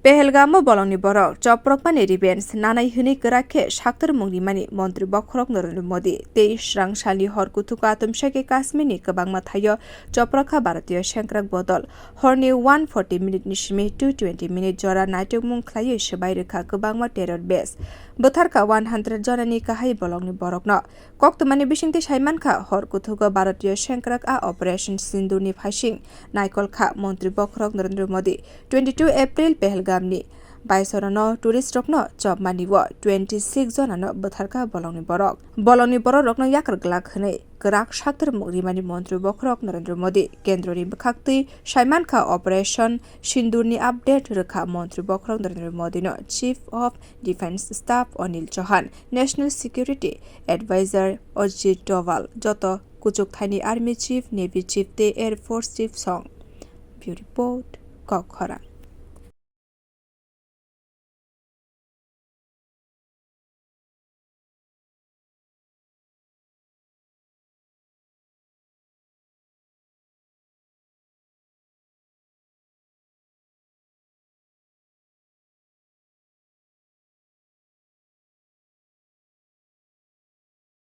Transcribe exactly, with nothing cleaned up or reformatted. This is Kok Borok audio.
Pehelgamo bolongni borok chopropmani revenge nanai hwnwi kwrak khe saktor mung rimani Montri Bokhorok Narendra Modi tei srang salni hor kuthuk atomsai khe Kashmirni kwbangma thaio chopropkha Bharatiyo sengkrak bodol. Horni one forty minute ni simi two twenty minute jora naitukmung khlaiwi swbai rwkha kwbangma terror base. Bwtharkha one hundred jonani kahai bolongni borokno. Koktwmani bisingtwi saimankha, hor kuthugo Bharatiyo sengkrak a Operation Sindurni phaising naikol kha Montri Bokhorok Narendra Modi. Twenty two April Pehelgamni baisorano tourist rokno chopmani o twenty six jonano bwtharkha bolongni borok. Bolongni borok rokno yakar glak hwnwi kwrak saktor mung rimani Montri Bokhorok Narendra Modi. Kendroni bwkhaktwi saimankha Operation Sindurni update rwkha Montri Bokhorok Narendra Modino Chief of Defence Staff Anil Chauhan, National Security Advisor Ajit Doval, joto kuchuk thaini Army Chief, Navy Chief tei Air Force Chief song. Bureau Report, Kokkhorang.